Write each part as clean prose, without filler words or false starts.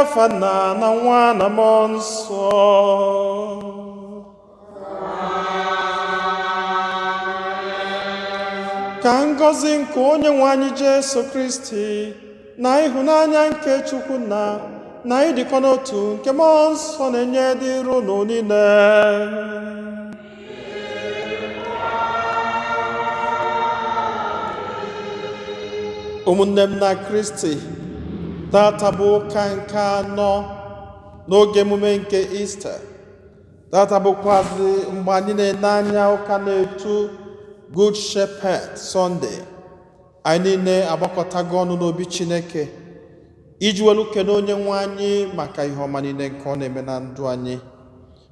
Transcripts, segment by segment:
N'afa Nna na Nwa na Mmụọ Nsọ. Ka ngọzi nke Onye nwe anyị Jesu Kristi na ịhụnanya nke Chukwu Nna na ịdịkọ n'otu nke Mmụọ Nsọ na-enye dịrị unu niile. Ụmụnne m na Kristi, tata bụ ụka nke anọ n'oge emume nke Ista. Tata bụkwazị mgbe anyị na-ene anya ụka na-etu Good Shepherd Sunday. Anyị niile agbakọtago ọnụ n'obi Chineke iji welu kene onye nwe anyị maka ihe ọma niile nke ọ na-eme na ndụ anyị,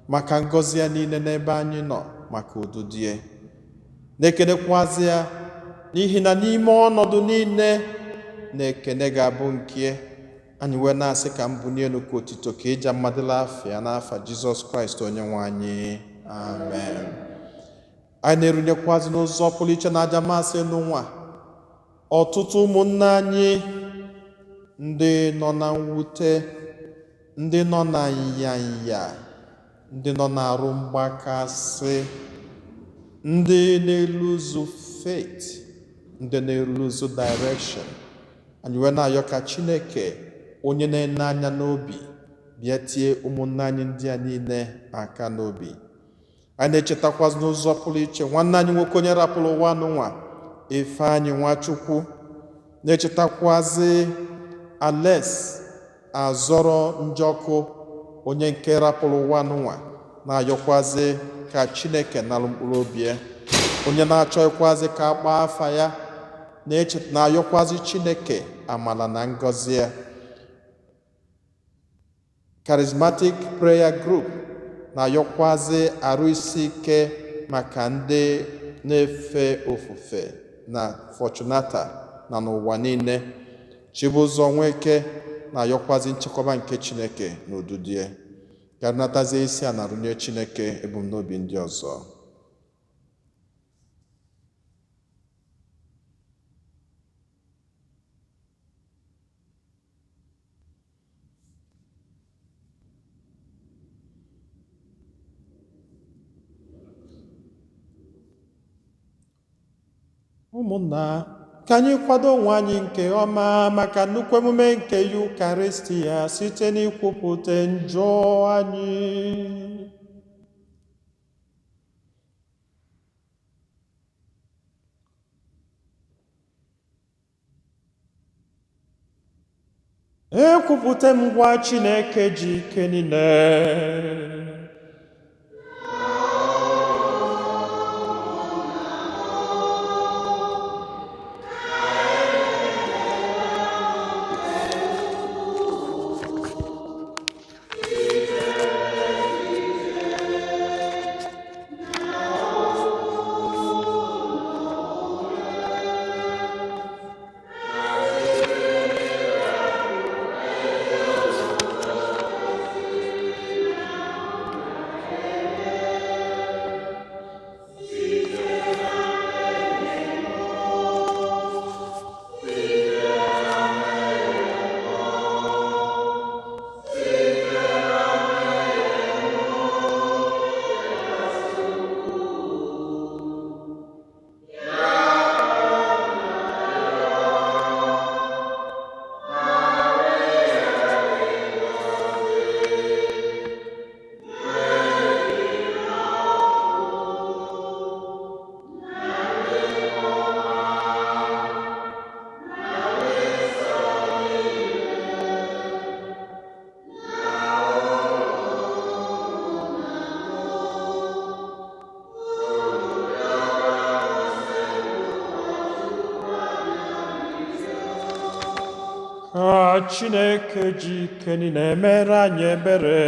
maka ngọzi ya niile n'ebe anyị nọ, maka udo ya. Na-ekenekwazị ya n'ihi na n'ime ọnọdụ niile na ekene ga-abụ nke anyị wee na-asị ka mbunye elu ka otito ka ịja mmadụla afịa n'afa Jizọs Kraịst onye nwe anyị. Amen. Anyị na-erunyekwazị n'ụzọ pụrụ iche na aja masị n'ụwa ọtụtụ ụmụnne anyị ndị nọ na mwute, ndị nọ na nyanya, ndị nọ na-arụ mgbakasị, ndị na-eluzu faith, ndị na-eluzu direction. Anyị wee na-ayọ ka Chineke onye na-ene anya n'obi bịa tie ụmụnne anyị ndị a niile aka n'obi. Anyị na-echetakwazị n'ụzọ pụrụ iche nwanne anyị nwoke onye rapụrụ ụwa n'ụwa, Ifeanyị Nwachukwu, na-echetakwazị Alex Azọrọ Njọkụ onye nke rapụrụ ụwa n'ụwa, na-ayọkwazị ka Chineke nalụ mkpụrụ obi ya. Onye na-achọghịkwazị ka a kpọọ afa ya na-ayọkwazị Chineke amala na ngọzi ya. Charismatic Prayer Group na-ayọkwazị arụ isi ike maka ndị na-efe ofufe na Fortunata na n'ụwa niile. Chibụzọ Nweke na-ayọkwazị nchekwaba nke Chineke na odudie. Ka natazie isi a na-arụnye Chineke ebumnobi ndị ọzọ. Ụmụnna, ka anyị kwado onwe anyị nke ọma maka nnukwu emume nke Yukaristia site n'ikwupụta njọ anyị. Ekwupụta m ngwa Chineke ji ike niile. Ka Chineke ji ike niile mere anyị ebere,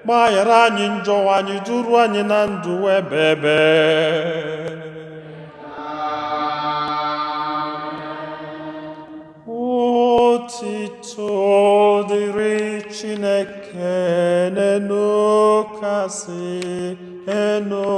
gbaghara anyị njọ anyị, duru anyị na ndụ ebebe. Otito dịrị Chineke n'elu kasị elu.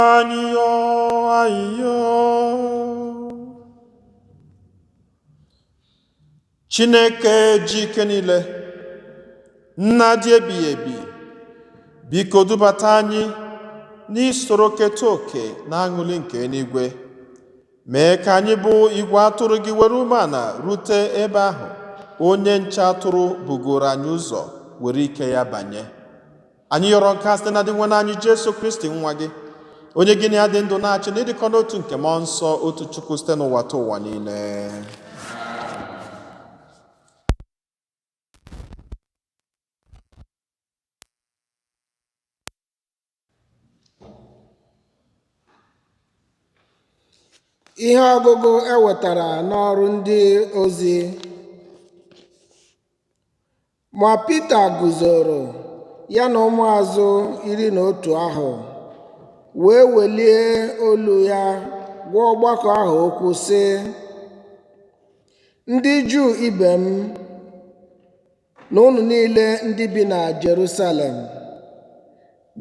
Anyị yọọ ayịyọ. Chineke ji ike niile, Nna dị ebighị ebi, biko dubata anyị n'isoro keta oke na aṅụli nke eluigwe. Mee ka anyị bụ igwe atụrụ gị were umeala rute ebe ahụ onye nche atụrụ bugoro anyị ụzọ were ike ya banye. Anyị yọrọ nke a site na Dinwenụ anyị Jesu Kristi nwa gị, onye gị na ya dị ndụ na-achị na ịdịkọ n'otu nke mmụọ nsọ otu Chukwu site n'ụwa ta ụwa niile. Ihe ọgụgụ e wetara n'ọrụ ndị ozi. Ma Pita guzoro, ya na ụmụazụ 11 ahụ, wee welie olu ya gwa ọgbakọ ahụ okwu sị, Ndị Juu ibe m, na unu niile ndị bi na Jerusalem,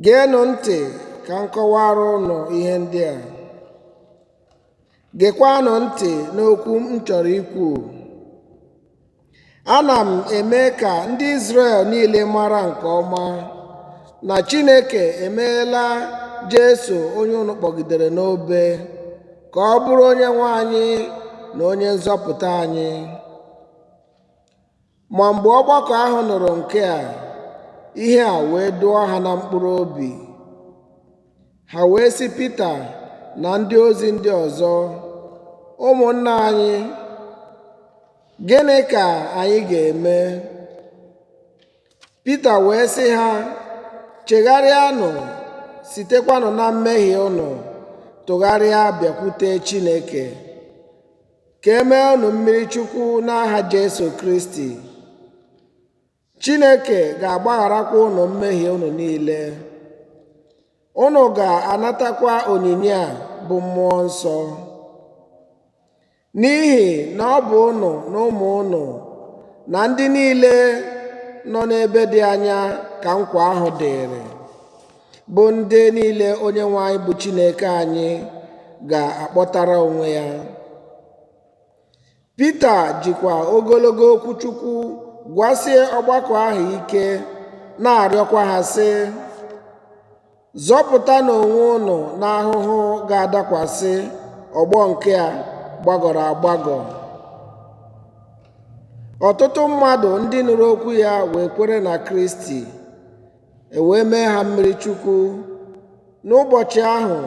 geenụ ntị ka m kọwara unu ihe ndị a. Gekwanụ ntị n'okwu m chọrọ ikwu. Ana m eme ka ndị Izrel niile mara nke ọma na Chineke emeela Jesu onye unu kpọgidere n'obe ka ọ bụrụ onye nwe anyị na onye nzọpụta anyị. Ma mgbe ọgbakọ ahụ nụrụ nke a, ihe a wee dụọ ha na mkpụrụ obi. Ha wee sị Pita na ndị ozi ndị ọzọ, Ụmụnna anyị, gịnị ka anyị ga-eme? Pita wee sị ha, Chegharịanụ, sitekwanụ na mmehie unu tụgharịa bịakwute Chineke, ka e mee unu mmiri Chukwu n'aha Jesu Kristi. Chineke ga-agbagharakwa unu mmehie unu niile. Unu ga-anatakwa onyinye a bụ Mmụọ Nsọ. N'ihi na ọ bụ unu na ụmụ unu na ndị niile nọ n'ebe dị anya ka nkwa ahụ dịrị, bụ ndị niile Onyenwe anyị bụ Chineke anyị ga-akpọtara onwe ya. Pita jikwa ogologo okwuchukwu gwasie ọgbakọ ahụ ike, na-arịọkwa ha sị, Zọpụtanụ onwe unu n'ahụhụ ga-adakwasị ọgbọ nke a gbagọrọ agbagọ. Ọtụtụ mmadụ ndị nụrụ okwu ya wee kwere na Kristi, e wee mee ha mmiri Chukwu. N'ụbọchị ahụ,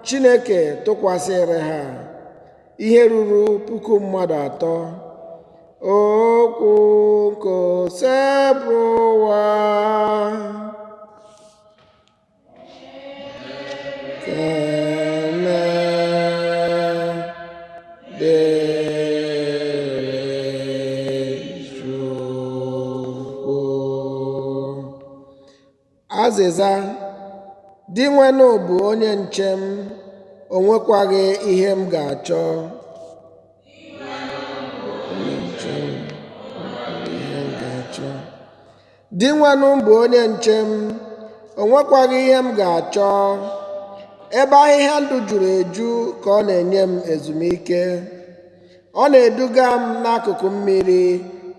Chineke tụkwasịrị ha ihe ruru puku mmadụ atọ. Okwu nke Osebụrụwa. Ekele dịrị Chukwu. Azịza. Dinwenụ bụ onye nche m, o nwekwaghị ihe m ga-achọ. Dinwenụ bụ onye nche m, o nwekwaghị ihe m ga-achọ. Ebe ahịhịa ndụ juru eju ka ọ na-enye m ezumike. Ọ na-eduga m n'akụkụ mmiri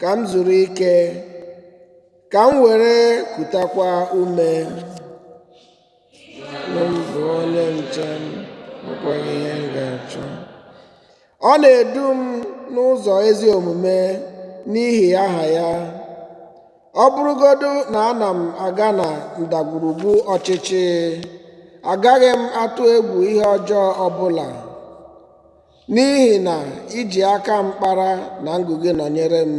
ka m zuru ike, ka m were kutakwa ume. M bụ onye nche m, o nwekwaghị ihe m ga-achọ. Ọ na-edu m n'ụzọ ezi omume n'ihi aha ya. Ọ bụrụgodu na ana m aga na ndagwurugwu ọchịchị, agaghị m atụ egwu ihe ọjọọ ọbụla, n'ihi na i ji aka mkpara na ngụ gị nọnyere m.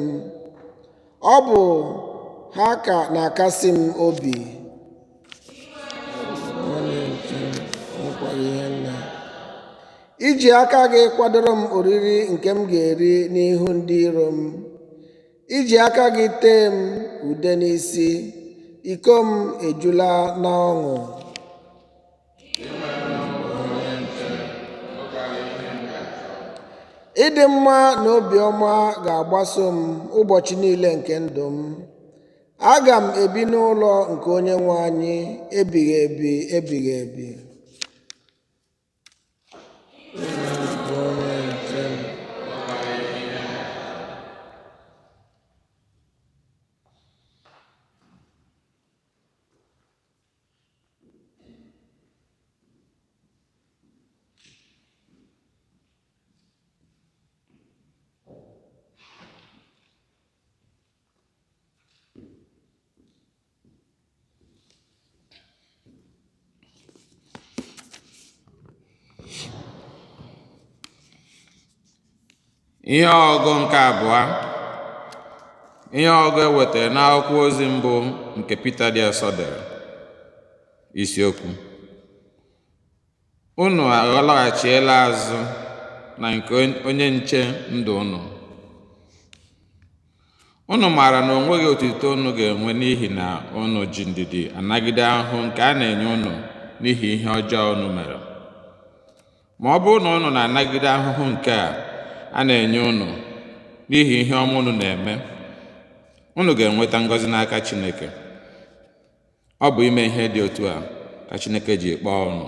Ọ bụ ha ka na-akasi m obi. I ji aka gị kwadoro m oriri nke m ga-eri n'ihu ndị iro m. I ji aka gị tee m ude n'isi, iko m ejula n'ọṅụ. Ịdị mma na obiọma ga-agbaso m ụbọchị niile nke ndụ m. Aga m ebi n'ụlọ nke Onyenwe anyị ebighị ebi ebighị ebi. Ihe ọgụgụ nke abụọ. Ihe ọgụgụ e wetara n'akwụkwọ ozi mbụ nke Pita dị asọ dere. Isiokwu: Unu alọghachiela azụ na nke onye nche ndụ unu. Unu maara na o nweghị otuto unu ga-enwe n'ihi na unu ji ndidi anagide ahụhụ nke a na-enye unu n'ihi ihe ọjọọ unu mere. Ma ọ bụrụ na unu na-anagide ahụhụ nke a na-enye unu n'ihi ihe ọma unu na-eme, unu ga-enweta ngọzi n'aka Chineke. Ọ bụ ime ihe dị otu a ka Chineke ji kpọọ unu.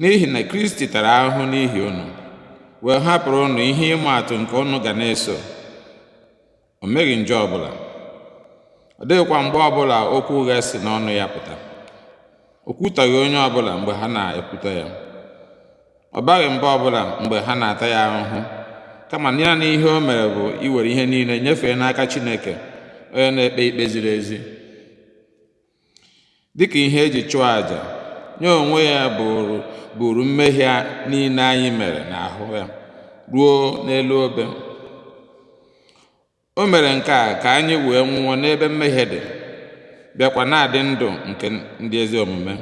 N'ihi na Kristi tara ahụhụ n'ihi unu, wee hapụrụ unu ihe ịma atụ nke unu ga na-eso. O meghị njọ ọbụla. Ọ dịghịkwa mgbe ọbụla okwu ụgha si n'ọnụ ya pụta. O kwutọghị onye ọbụla mgbe ha na-ekwutọ ya. Ọ baghị mba ọbụla mgbe ha na-ata ya ahụhụ, kama naanị ihe o mere bụ iwere ihe niile nyefee n'aka Chineke, onye na-ekpe ikpe ziri ezi. Dịka ihe eji chụọ àjà, nye onwe ya buru mmehie niile anyị mere n'ahụ ya ruo n'elu obe. O mere nke a ka anyị wee nwụọ n'ebe mmehie dị, bịakwa na-adị ndụ nke ndị ezi omume.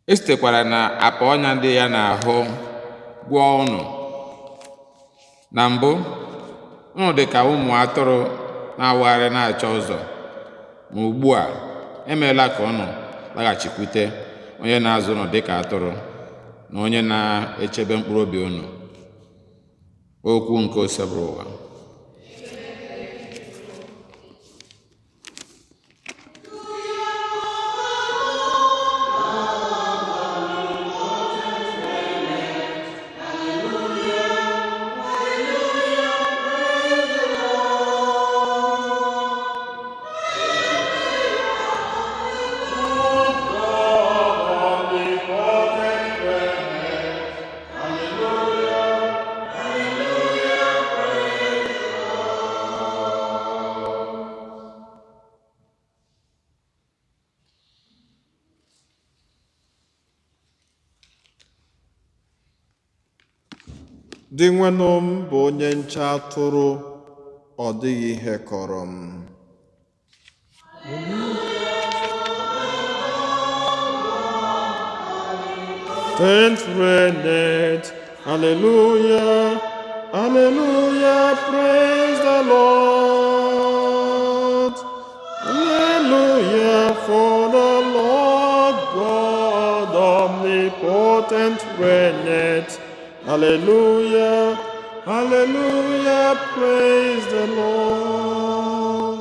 E sitekwara na apa ọnya dị ya n'ahụ gwọọ unu. Na mbụ, unu dị ka ụmụ atụrụ na-awagharị na-achọ ụzọ, ma ugbu a emeela ka unu laghachikwute onye na-azụ unu dịka atụrụ na onye na-echebe mkpụrụ obi unu. Okwu nke Osebụrụwa. Dinwenụ m bụ onye nche atụrụ, ọ dịghị ihe kọrọ m. Tenth Renet, Hallelujah, Hallelujah, praise the Lord. Hallelujah, for the Lord God omnipotent reigneth. Hallelujah, Hallelujah, praise the Lord.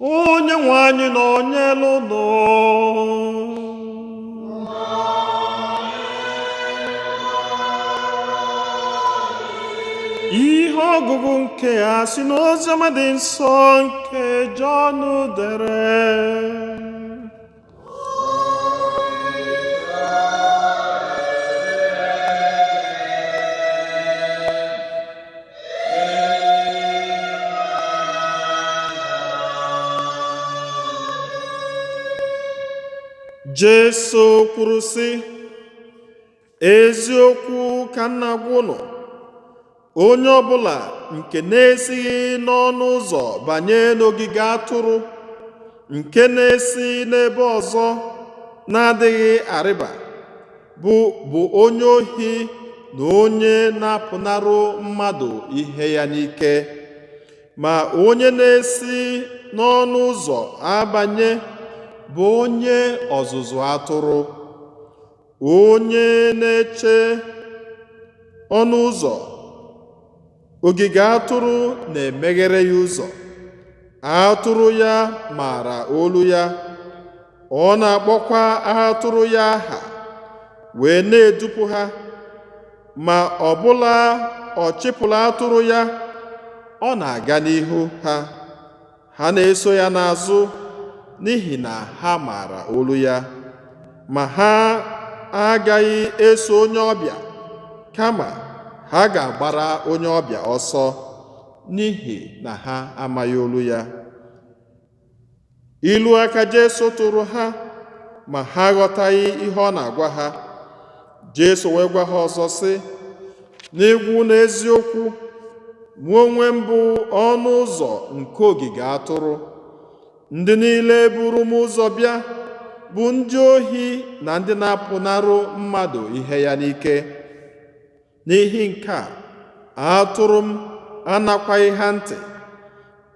Onye nwe anyị nọ n'elu ụlọ. Ihe ọgụgụ nke a si n'oziọma dị nsọ nke Jọn dere. Jesu kwuru sị, eziokwu ka m na-agwa unu, onye ọbụla nke na-esighị n'ọnụ ụzọ banye n'ogige atụrụ, nke na-esi n'ebe ọzọ na-adịghị arịba, bụ onye ohi na onye na-apụnarụ mmadụ ihe ya n'ike. Ma onye na-esi n'ọnụ ụzọ abanye bụ onye ọzụzụ atụrụ. Onye na-eche ọnụ ụzọ ogige atụrụ na-emeghere ya ụzọ. Atụrụ ya maara olu ya, ọ na-akpọkwa atụrụ ya aha wee na-edupụ ha. Ma ọbụla ọ chịpụla atụrụ ya, ọ na-aga n'ihu ha, ha na-eso ya n'azụ n'ihi na ha maara olu ya. Ma ha agaghị eso onye ọbịa, kama ha ga-agbara onye ọbịa ọsọ n'ihi na ha amaghị olu ya. Ilu aka Jesu tụrụ ha, ma ha aghọtaghị ihe ọ na-agwa ha. Jesu wee gwa ha ọzọ sị, n'ịgwa unu eziokwu, mụ onwe m bụ ọnụ ụzọ nke ogige atụrụ. Ndị niile buru m ụzọ bịa bụ ndị ohi na ndị na-apụnarụ mmadụ ihe ya n'ike. N'ihi nke a, atụrụ m anakwaghị ha ntị.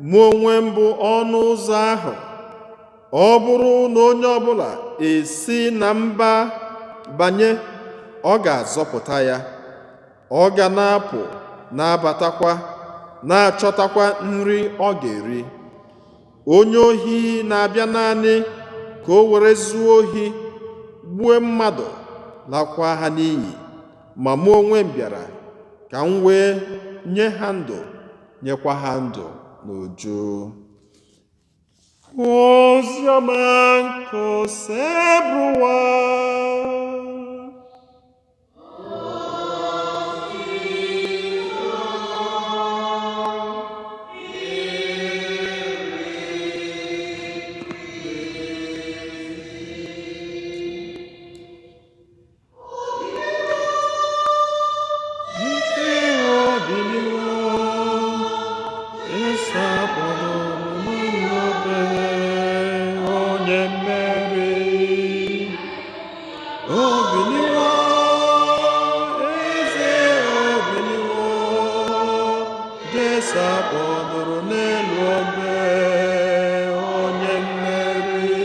Mụ onwe m bụ ọnụ ụzọ ahụ. Ọ bụrụ na onye ọbụla esi na mba banye, ọ ga-azọpụta ya. Ọ ga na-apụ na-abatakwa, na-achọtakwa nri ọ ga-eri. Onye ohi na-abịa naanị ka o were zuo ohi, gbue mmadụ, lakwa ha n'iyi. Ma mụ onwe m bịara ka m wee nye ha ndụ, nyekwa ha ndụ n'uju. Oziọma nke Osebụrụwa. Onye mmeri, o biliwo, eze o biliwo, Jesu akpọdoro n'elu obe, onye mmeri.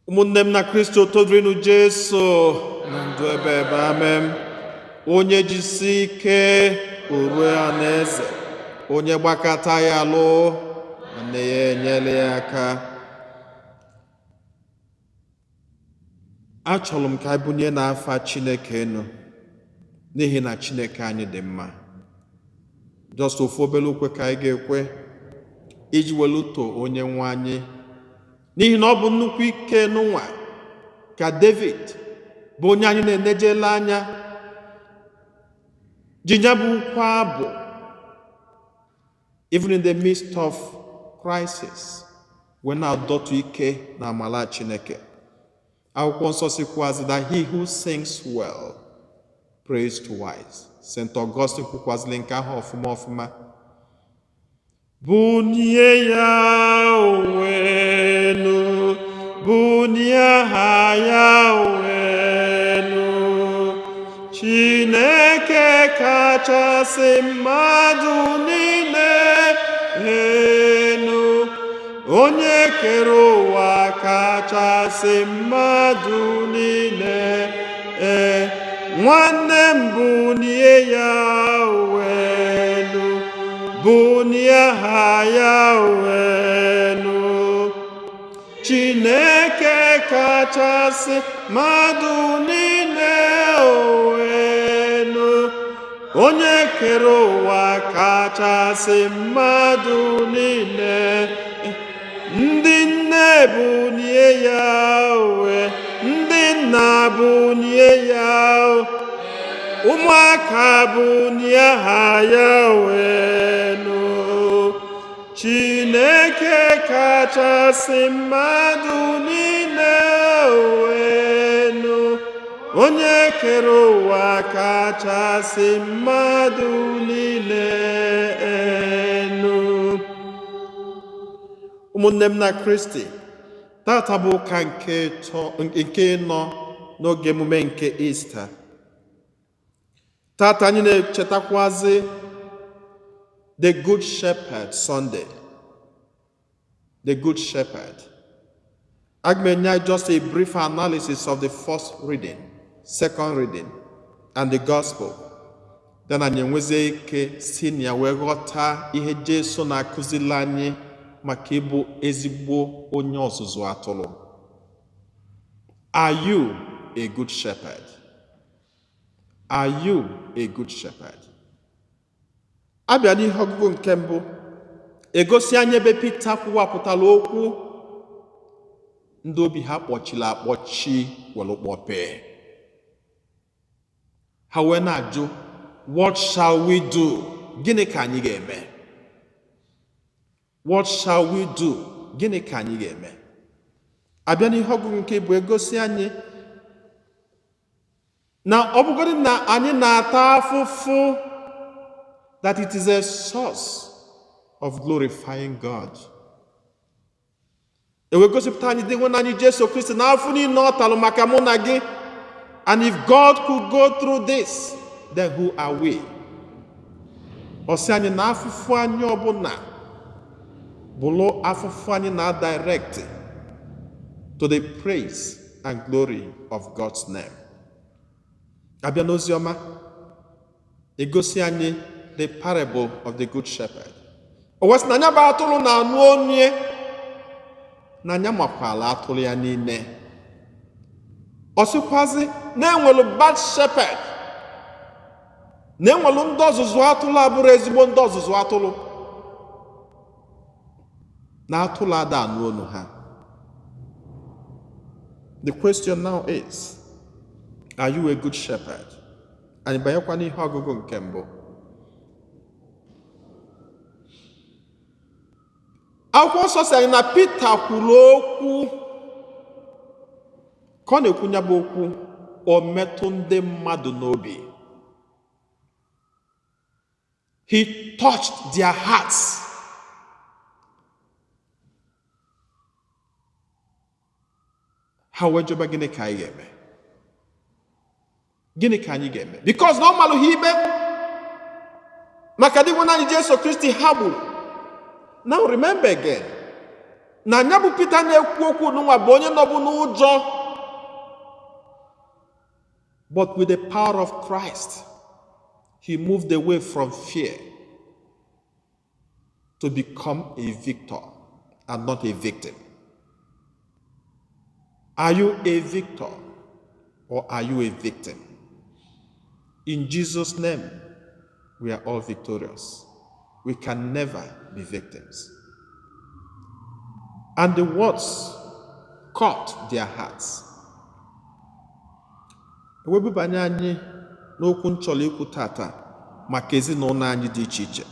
Ụmụnne m na Kristi, otodrinu Jesu na ndụ ebe ebe, amen. Onye jisi ike o rue anaeze, onye gbakata ya lụ, nwanne ya enyela ya aka. Achọrọ m ka anyị bunye n'afa Chineke enu, n'ihi na Chineke anyị dị mma. Just ofu obere ukwe ka anyị ga-ekwe iji weluto onye nwe anyị, n'ihi na ọ bụ nnukwu ike n'ụwa ka David bụ onye anyị na-enejela anya ji ya bụ ukwe abụ. Even in the midst of crisis, wee na-adọtụ ike na amala Chineke. Akwụkwọ nsọ sikwazi that he who sings well prays twice. St. Augustine kwukwazili nke ahụ ọfụma ọfụma. Bunie ya owenu, bunie aha ya owenu, Chineke kachasị mmadụ niile enu, onye kere ụwa kachasị mmadụ niile. Ee, nwanne m, bunie ya owenu, bunie aha ya owenu, Chineke kachasị mmadụ niile owenu, onye kere ụwa kachasị mmadụ niile. Ndị nne, bunie ya owe, ndị nna, bunie ya, ụmụaka, bunie aha ya owenu, Chineke kachasị mmadụ niile owenu, onye kere ụwa kachasị mmadụ niile enu. Ụmụnne m na Kristi, tata bụ ụka nke nọ n'oge emume nke Ista. Tata anyị na-echetakwazi The Good Shepherd Sunday. The Good Shepherd. Aga m enye anyị just a brief analysis of the first reading, second reading, and the gospel. Then anyị enwezie ike si na ya wee ghọta ihe Jesu na-akụzili anyị maka ịbụ ezigbo onye ọzụzụ atụrụ. Are you a good shepherd? Are you a good shepherd? Abịa n'ihe ọgụgụ nke mbụ, egosi anyị ebe Pita kwuwapụtara okwu, ndị obi ha kpọchiri akpọchi were kpọpee. Ha wee na-ajụ, "What shall we do?" Gịnị ka anyị ga-eme? What shall we do? Gịnị ka anyị ga-eme? Abịa n'ihe ọgụgụ nke bụ egosi anyị na ọ bụgodị na anyị na-ata afụfụ, that it is a source of glorifying God. E wee gosipụta anyị dị nwe anyị Jesu Kristi na afụ niile ọ talụ maka mụ na gị. And if God could go through this, then who are we? Ọ sị anyị na afụfụ anyị ọbụla bụrụ afụfụ anyị na direct to the praise and glory of God's name. Abịa n'ozi ọma, egosi anyị the parable of the good shepherd. O wee sị na anya bụ atụrụ na-anụ onye na anya makwala atụrụ ya niile. Ọ sịkwazi na enwelu bad shepherd, na enwelu ndị ọzụzụ atụrụ abụrụ ezigbo ndị ọzụzụ atụrụ, na atụrụ ada anụ olu ha. The question now is, are you a good shepherd? Anyị banyekwa n'ihe ọgụgụ nke mbụ. Akwụkwọ nsọ sị anyị na Pita kwuru okwu. Ka ọ na-ekwu ya bụ okwu, o metụ ndị mmadụ n'obi. He touched their hearts. Ha wee jụba, gịnị ka anyị ga-eme? Gịnị ka anyị ga-eme? Because na ọ malụ ha ikpe maka dị nwe anyị Jesu Kristi ha gburu. Now remember again, na anya bụ Pita na-ekwu okwu n'ụwa bụ onye nọbụ n'ụjọ, but with the power of Christ, he moved away from fear to become a victor and not a victim. Are you a victor or are you a victim? In Jesus' name, we are all victorious. We can never be victims. And the words caught their hearts. Ewebubanye anyị n'okwu nchọrọ ikwu tata maka ezinụlọ anyị dị iche iche.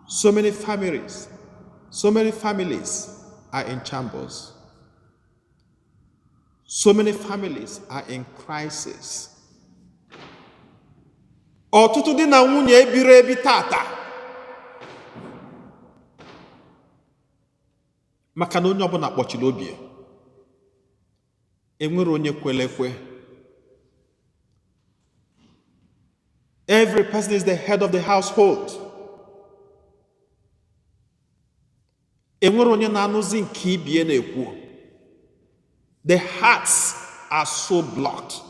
So many families, so many families are in shambles. So many families are in crisis. Ọtụtụ di na nwunye ebiri ebi tata maka na onye ọbụla kpọchiri obi ya. Enwere onye kwere ekwe. Every person is the head of the household. Enwere onye na-anụzi nke ibie na-ekwu. The hearts are so blocked.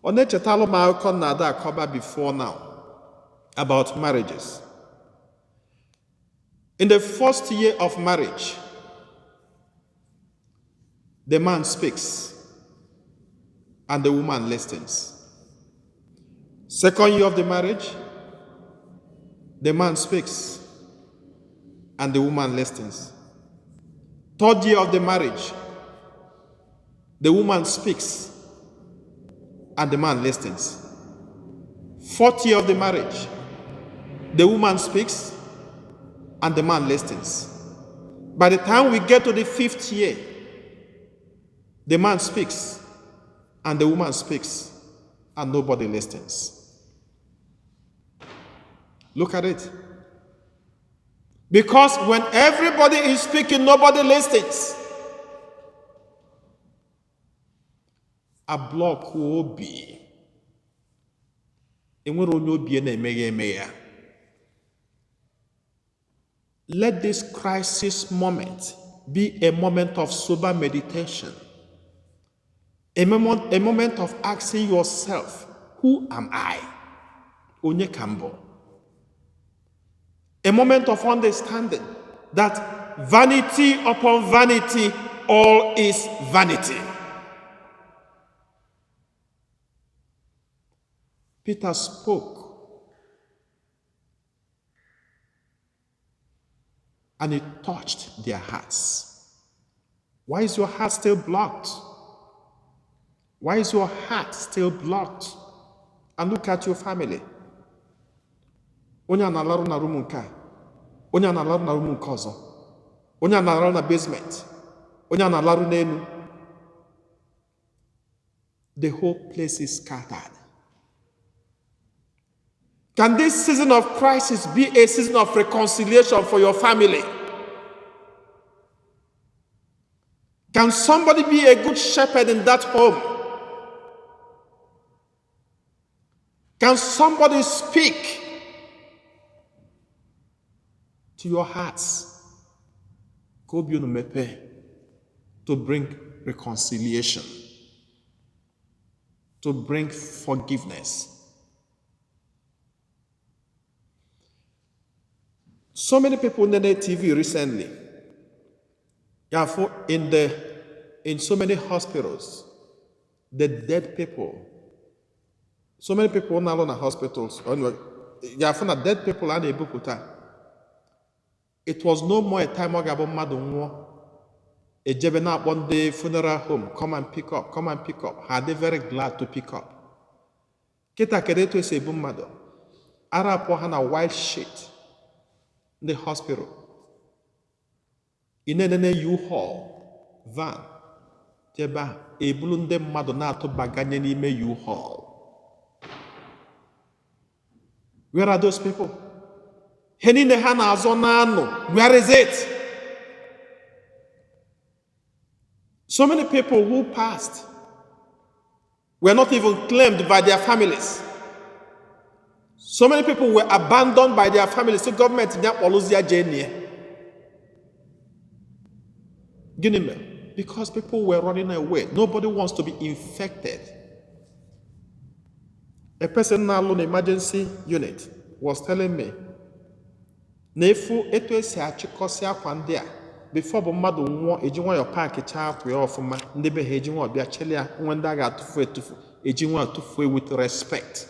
Ọ na-echetalụ m akụkọ na ada akọba before now about marriages. In the first year of marriage, the man speaks and the woman listens. Second year of the marriage, the man speaks and the woman listens. Third year of the marriage, the woman speaks and the man listens. Fourth year of the marriage, the woman speaks and the man listens. By the time we get to the fifth year, the man speaks and the woman speaks and nobody listens. Look at it. Because when everybody is speaking, nobody listens. A block obi. Enwere onye obi na-emeghe emeghe. Let this crisis moment be a moment of sober meditation. A moment of asking yourself, who am I? Onye ka m bụ? A moment of understanding that vanity upon vanity, all is vanity. Peter spoke and it touched their hearts. Why is your heart still blocked? Why is your heart still blocked? And look at your family. Onye a na-alarụ na room nke a, onye a na-alarụ na room nke ọzọ, onye a na-alarụ na basement. Onye a na-alarụ n'elu. The whole place is scattered. Can this season of crisis be a season of reconciliation for your family? Can somebody be a good shepherd in that home? Can somebody speak to your hearts? Ka obi unu mepee to bring reconciliation, to bring forgiveness. So many people nene TV recently, ya-afụ in so many hospitals, the dead people. So many people na-alụ na hospitals, ya-afụ na dead people a na-ebupụta. It was no more a time ọ ga-abụ mmadụ nwụọ, ejebe na-akpọ ndị funeral home, "Come and pick up, come and pick up." Ha dị very glad to pick up. Kịta, kedu etu esi ebu mmadụ? Arapụ ha na white sheet ndị hospital. Ị na-enene U-Haul van dị ebe ahụ, ebulu ndị mmadụ na-atụbaganye n'ime U-Haul. Where are those people? Ihe niile ha na-azọ na-anụ, where is it? So many people who passed were not even claimed by their families. So many people were abandoned by their families. So gọọmenti bịa kpọlụzie jee nie. Gịnị mere? Because people were running away. Nobody wants to be infected. A person na-alụ na emergency unit was telling me na efu etu esi achịkọsị akwa ndị a before bụ mmadụ nwụọ, eji nwayọọ paakịchaa akwa ya ọfụma, ndị be ha eji nwayọọ bịa chịlị ya, nwe ndị a ga-atụfu etufu, eji nwayọọ tụfuo with respect.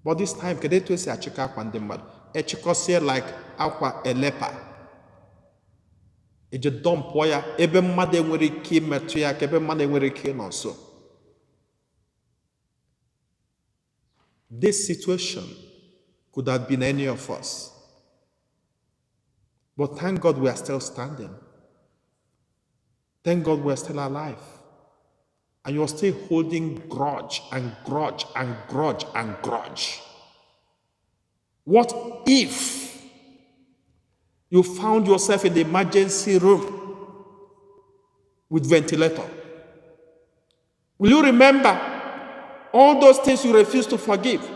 But this time, kedu etu esi achịkọ akwa ndị mmadụ? Echịkọsie like akwa elepa, eji dọmpụọ ya ebe mmadụ enwere ike imetụ ya aka, ebe mmadụ enwere ike ịnọ nso. This situation could have been any of us. But thank God we are still standing. Thank God we are still alive. And you're still holding grudge and grudge and grudge and grudge. What if you found yourself in the emergency room with ventilator? Will you remember all those things you refuse to forgive?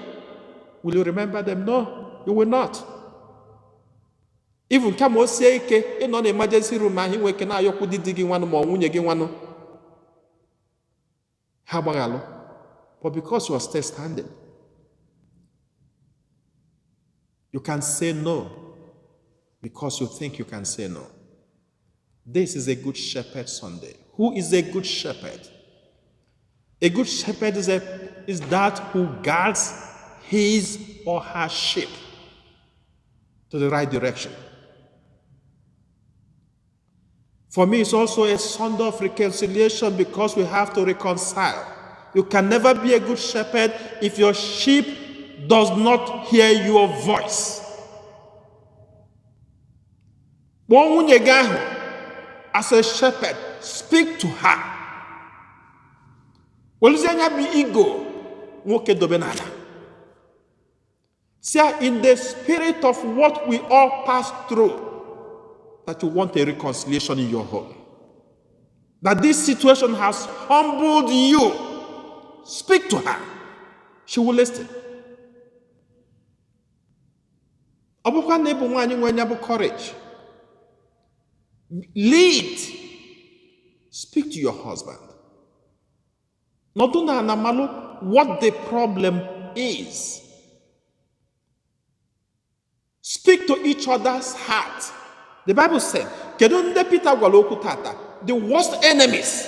Will you remember them? No, you will not. Even kama o sie ike ịnọ na emergency room ahụ, inwe ike na-ayọkwu di gị nwanụ ma ọ nwunye gị nwanụ ha gbaghalụ. But because you are still standing, you can say no because you think you can say no. This is a Good Shepherd Sunday. Who is a good shepherd? A good shepherd is that who guards his or her sheep to the right direction. For me, it's also a Sunday of reconciliation because we have to reconcile. You can never be a good shepherd if your sheep does not hear your voice. Kpọọ nwunye gị ahụ as a shepherd, speak to her. Weluzie anya bụ ego nwoke dobe n'ala. See, in the spirit of what we all pass through, that you want a reconciliation in your home. That this situation has humbled you. Speak to her. She will listen. Ọ bụkwa na ị bụ nwaanyị nwe anya bụ courage. Lead. Speak to your husband. Nọdụ n'ala malụ what the problem is. Speak to each other's heart. The Bible said, kedu ndị Peter gwara okwu tata? The worst enemies.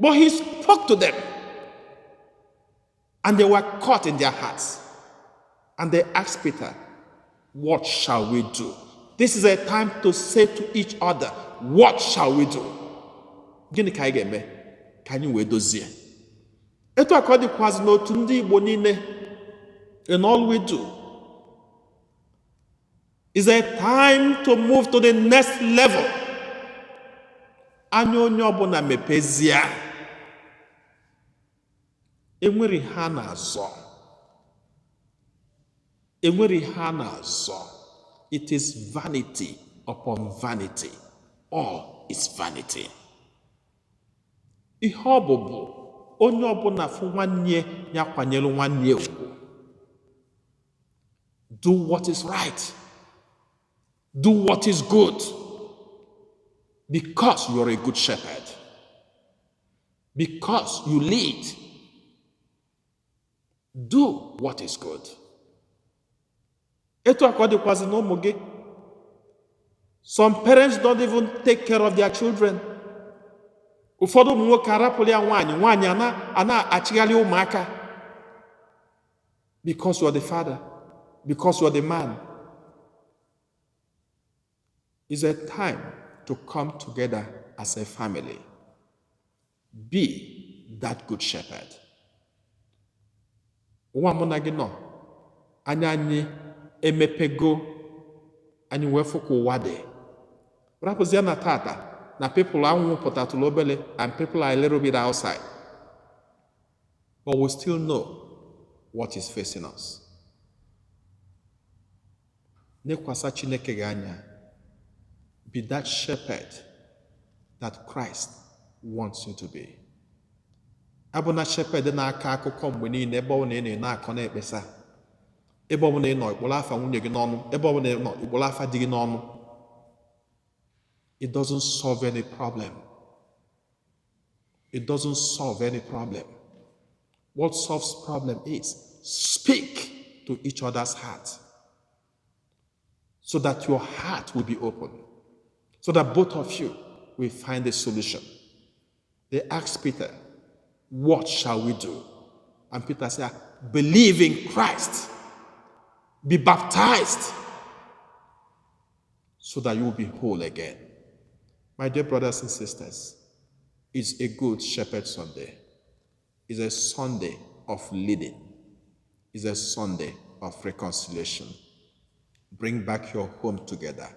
But he spoke to them. And they were caught in their hearts. And they asked Peter, "What shall we do?" This is a time to say to each other, "What shall we do?" Gịnị ka anyị ga-eme ka anyị wee dozie? Etu a ka ọ dịkwazị n'otu ndị Igbo niile. In all we do, is a time to move to the next level. Anya onye ọbụla mepezie. Enwere ha na-azọ. Enwere ha na-azọ. It is vanity upon vanity. All is vanity. Ihe ọ bụ bụ onye ọbụla fụ nwanne ya kwanyere nwanne ya ugwu. Do what is right. Do what is good. Because you are a good shepherd. Because you lead. Do what is good. Etu a ka ọ dịkwazị na ụmụ gị. Some parents don't even take care of their children. Ụfọdụ ụmụ nwoke arapụrụ ya nwaanyị, nwaanyị a na-achịgharị ụmụaka. Because you are the father, because you are the man. It's a time to come together as a family. Be that good shepherd. Nwa mụ na gị nọ, anya anyị emepego, anyị wee fụ ka ụwa dị. Rapụzie na tata na people anwụ pụtatụrụ obele and people are a little bit outside. But we still know what is facing us. Nekwasa Chineke gị anya. Be that shepherd that Christ wants you to be. Abụna shepherd na-akọ akụkọ mgbe niile, ebe ọ bụla ị nọ na-akọ na-ekpesa. Ebe ọ bụla ị nọ, ikpụrụ afa nwunye gị n'ọnụ. Ebe ọ bụla ị nọ, ikpụrụ afa di gị n'ọnụ. It doesn't solve any problem. It doesn't solve any problem. What solves problem is speak to each other's heart so that your heart will be open, so that both of you will find a solution. They asked Peter, "What shall we do?" And Peter said, "Believe in Christ, be baptized, so that you will be whole again." My dear brothers and sisters, it's a Good Shepherd Sunday. It's a Sunday of leading. It's a Sunday of reconciliation. Bring back your home together.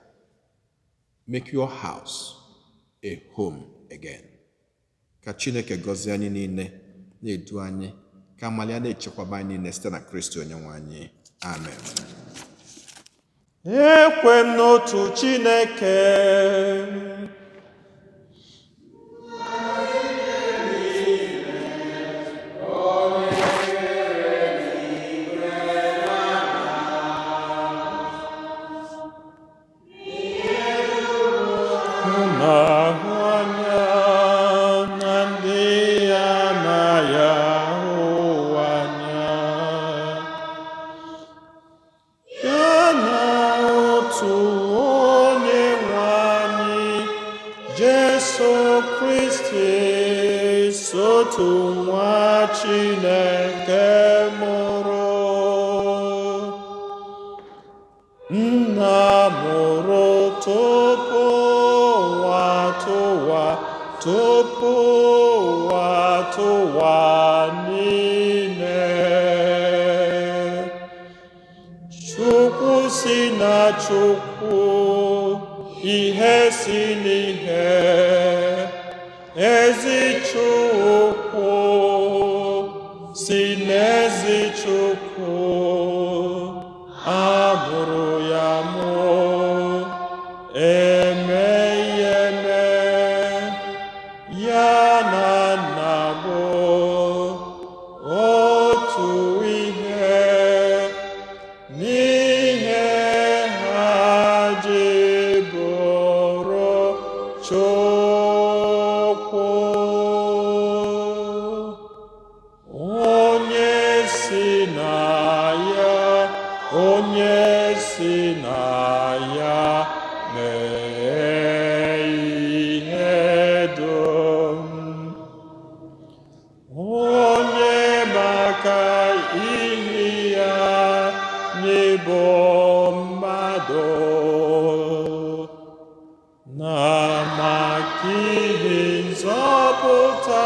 Make your house a home again. Ka Chineke gọzie anyị niile, na-edu anyị, ka amali ya na-echekwaba anyị niile site na Kristi onye nwe anyị. Amen. Ekwe m n'otu Chineke, na-ahụ anya na ndị anaghị ahụ anya, ya na otu onye nwe anyị, Jesu Kristi, otu nwa Chineke mụrụ, Nna mụrụ tupu ụwa tụwa, tupu ụwa tụwa niile. Chukwu si na Chukwu, ihe si n'ihe, ezi Chukwu si n'ezi Chukwu, amụrụ ya mụọ, emeghị eme, ya na nna bụ otu ihe, n'ihe ha ji bụrụ Chukwu. Onye si na ya, onye si na ya mee ihe dum. Onye maka ihi ya n'ịbụ mmadụ, na maka ihe nzọpụta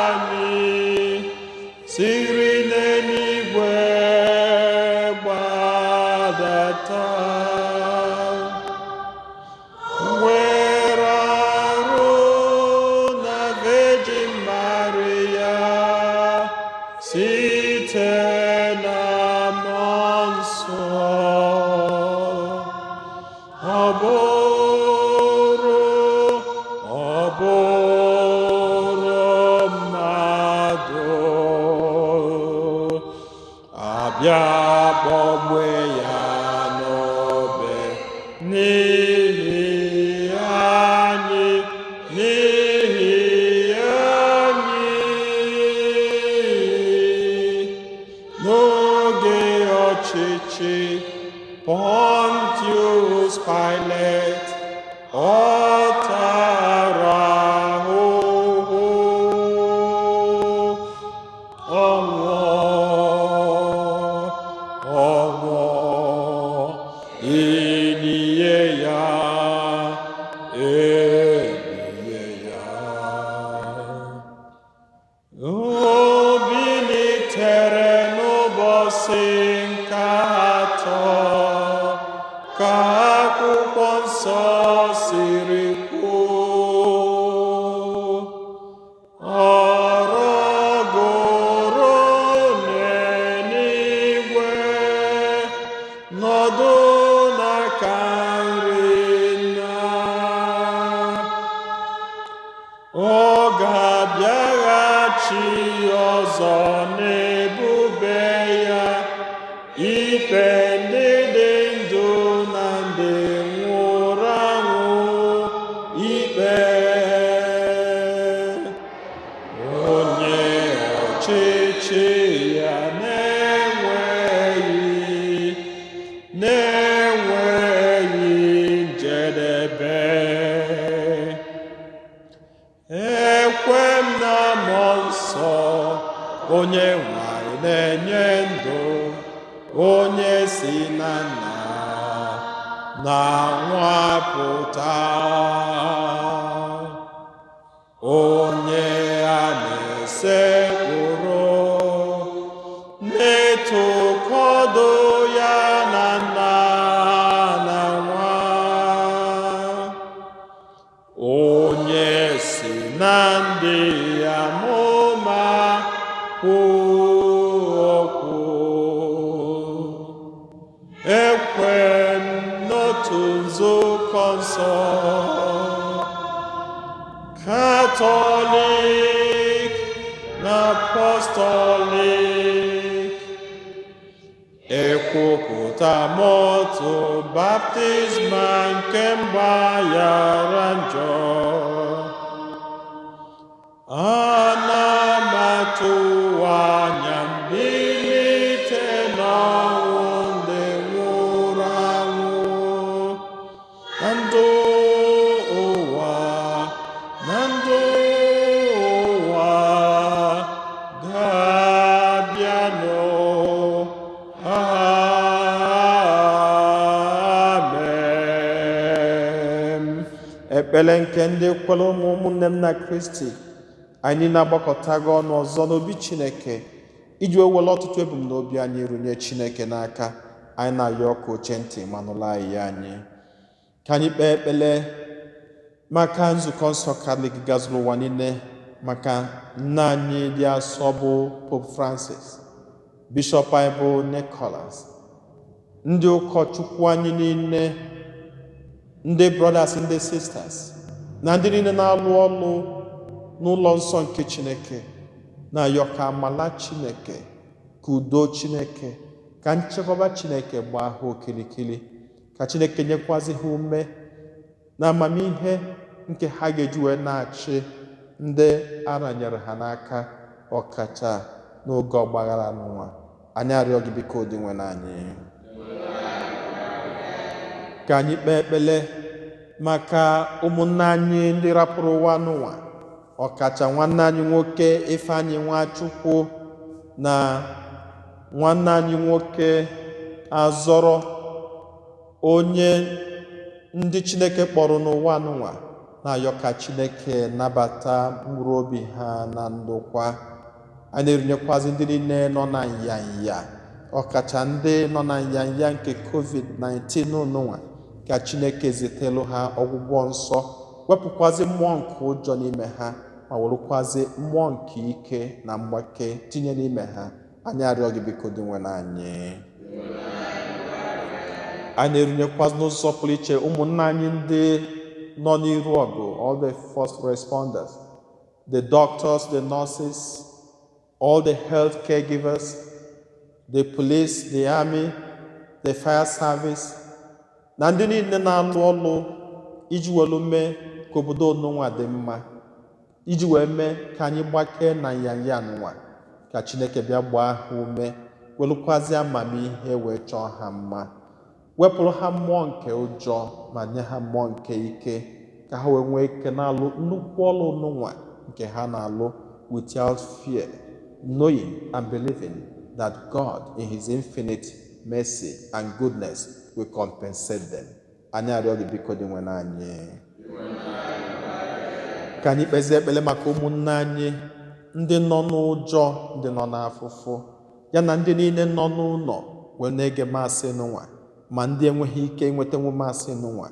anyị, siri n'eluigwe gbadata, were arụ Ọ bụrụ mmadụ, abịa kpọgbe ya n'obe n'ihi anyị, n'ihi anyị. N'oge ọchịchị Pontius Pilate, ọ tara ahụhụ, ọnwụ, elie ya, elie ya. O bilitere n'ụbọchị nke atọ, ka akwụkwọ nsọ siri kwuo. Ọ rọgoro n'eluigwe, nọdụ n'aka nri Nna. Ọ ga-abịaghachi ọzọ n'ebube ya, ikpe ndị dị ndụ na ndị nwụrụ anwụ ikpe. Onye ọchịchị ya na-enweghị njedebe. Ekwe m na mmụọ nsọ, onye nwanyị na-enye ndụ, onye si na nna na nwa pụta, onye a na-esekpụrụ, na-etokọdo ya na nna na nwa, onye si na ndị amụma kwuo okwu. Ekwe m n'otu nzukọ nsọ Katọlik na Apọstọlik, ekwupụta m otu baptizma nke mgbaghara njọ. Ana m atụ anya mbilite n'ọnwụ ndị nwụrụ anwụ, na ndụ ụwa, na ndụ ụwa ga-abịanụ. Amen. Ekpere nke ndị kwere ụmụnne m na Kristi, anyị na-agbakọtago ọnụ ọzọ n'obi Chineke iji wee were ọtụtụ ebumnobi anyị runye Chineke n'aka. Anyị na-ayọ ọkụ oche ntị ma nụrụ anyị ya anyị. Ka anyị kpee ekpere maka nzukọ nsọ Katọlik gazuru ụwa niile, maka nna anyị dị asọ bụ Pope Francis, Bishọp anyị bụ Nicholas, ndị ụkọchukwu anyị niile, ndị brothers, ndị sisters, na ndị niile na-alụ ọlụ n'ụlọ nsọ nke Chineke, na-ayọ ka amala Chineke, ka udo Chineke, ka nchekwaba Chineke gbaa ha okirikiri, ka Chineke nyekwazi ha ume na amamihe nke ha ga-eji wee na-achị ndị aranyere ha n'aka, ọkacha n'oge ọgbaghara n'ụwa. Anyị arịọ gị biko Dinwenụ anyị. Ka anyị kpee ekpere maka ụmụnne anyị ndị rapụrụ ụwa n'ụwa, ọkacha nwanne anyị nwoke Ifeanyị Nwachukwu na nwanne anyị nwoke Azọrọ, onye ndị Chineke kpọrọ n'ụwa n'ụwa, na-ayọ ka Chineke nabata mkpụrụ obi ha na ndokwa. A na-erinyekwazi ndị niile nọ na nyanya, ọkacha ndị nọ na nyanya nke COVID-19 n'ụwa, ka Chineke zitelu ha ọgwụgwọ nsọ, wepụkwazi mmụọ nke ụjọ n'ime ha, ma werekwazi mmụọ nke ike na mgbake tinye n'ime ha. Anyị arịọ gị biko Dinwenụ anyị. Anyị na-erunyekwazị n'ụzọ pụrụ iche ụmụnna anyị ndị nọ n'iru ọgụ, all the first responders, the doctors, the nurses, all the health caregivers, the police, the army, the fire service, na ndị niile na-alụ ọlụ iji welu mee ka obodo onunwa dị mma, iji wee mee ka anyị gbakee na nyanya nụnwa. Ka Chineke bịa gbaa ha ume, welụkwazi amamihe wee chọọ ha mma, wepụrụ ha mmụọ nke ụjọ ma nye ha mmụọ nke ike, ka ha wee nwee ike na-alụ nnukwu ọlụ nụnwa nke ha na-alụ without fear, knowing and believing that God in his infinite mercy and goodness will compensate them. Anyị arịọ gị biko dị nwere anyị. Ka anyị kpezie ekpere maka ụmụnne anyị ndị nọ n'ụjọ, ndị nọ n'afụfụ, ya na ndị niile nọ n'ụlọ wee na-ege maasị n'ụwa, ma ndị enweghị ike inwetanwu maasị n'ụwa.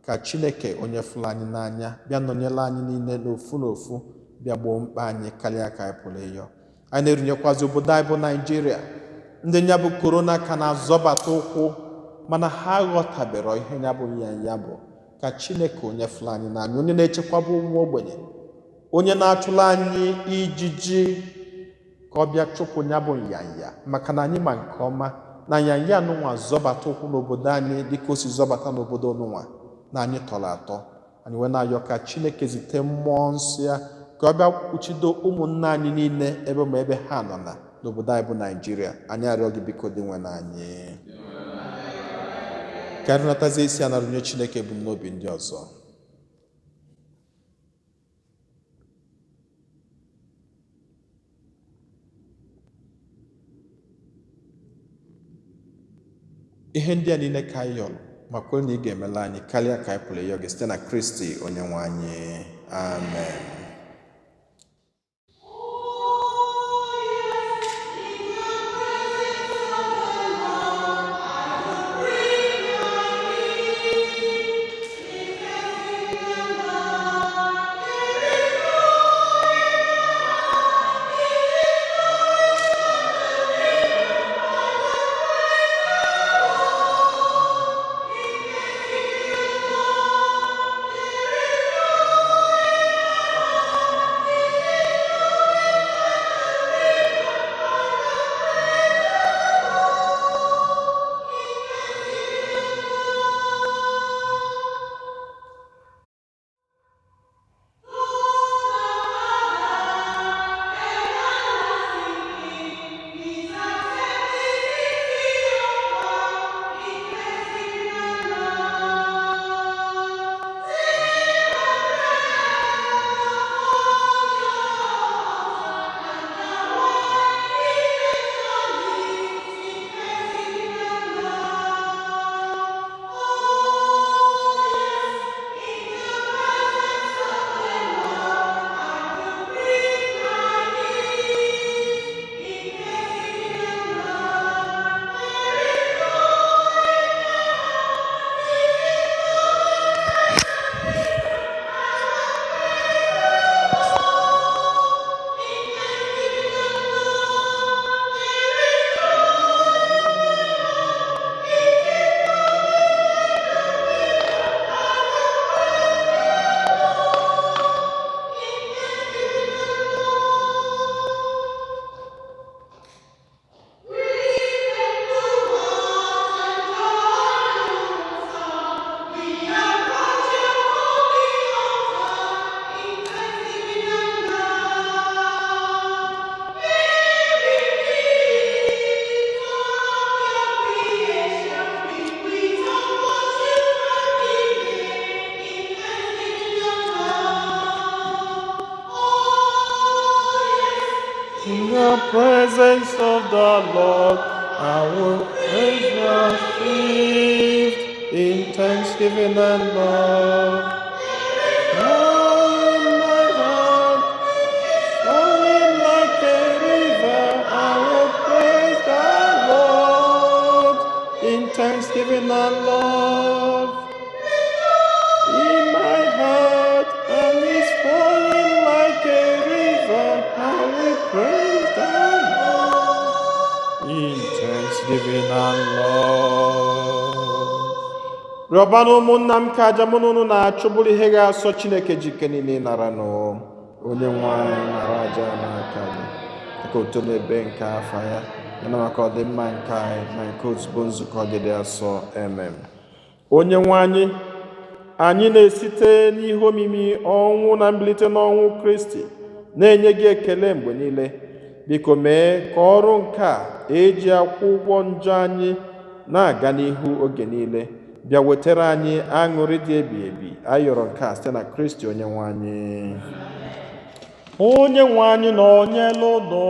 Ka Chineke onye fụrụ anyị n'anya bịa nọnyere anyị niile n'ofu n'ofu, bịa gboo mkpa anyị karịa ka anyị pụrụ ịyọ. Anyị na-erunyekwazi obodo anyị bụ Naijiria, ndị ya bụ korona ka na-azọbata ụkwụ, mana ha aghọtabero ihe ya bụ nyanya bụ. Ka Chineke onye fụrụ anyị n'anya, onye na-echekwaba ụmụ ogbenye, onye na-achụla anyị ijiji, ka ọ bịa chụpụ ya bụ nyanya, maka na anyị ma nke ọma na nyanya nụnwa zọbata ụkwụ n'obodo anyị dịka o si zọbata n'obodo nụnwa na anyị tọrọ atọ. Anyị wee na-ayọ ka Chineke zite mmụọ nsọ ya ka ọ bịa kpuchido ụmụnne anyị niile ebe ma ebe ha nọ na n'obodo anyị bụ Naijiria. Anyị arịọ gị biko dị nwe na anyị. Ka anyị natazie isi a narụnye Chineke ebumnobi ndị ọzọ. Ihe ndị a niile ka anyị yọrọ ma kwere na ị ga-emela anyị karịa ka anyị pụrụ ịyọ gị site na Kristi onye nwe anyị. Amen. In the presence of the Lord, I will praise received in thanksgiving and love. Now in my heart, flowing like a river, I will praise the Lord in thanksgiving and love. In my heart, and it's flowing like a river, I will praise the Lord in thanksgiving and love. Rịọbanụ ụmụnna m ka aja mụ na unu na-achụ bụrụ ihe ga-asọ Chineke ji ike niile nara nụ. Onye nwe anyị nara aja n'aka gị maka uto na ebe nke afa ya, yana maka ọdịmma nke anyị na nke ozugbo nzukọ gị dị asọ. Amen. Onye nwe anyị, anyị na-esite n'ihe omimi ọnwụ na mbilite n'ọnwụ Kristi na-enye gị ekele mgbe niile. Biko mee ka ọrụ nke a eji akwụ ụgwọ njọ anyị na-aga n'ihu oge niile, bịa wetara anyị aṅụrị dị ebighị ebi. Ayọrọ nke a site na Kristi onye nwe anyị. Onye nwe anyị na onye ụlọ.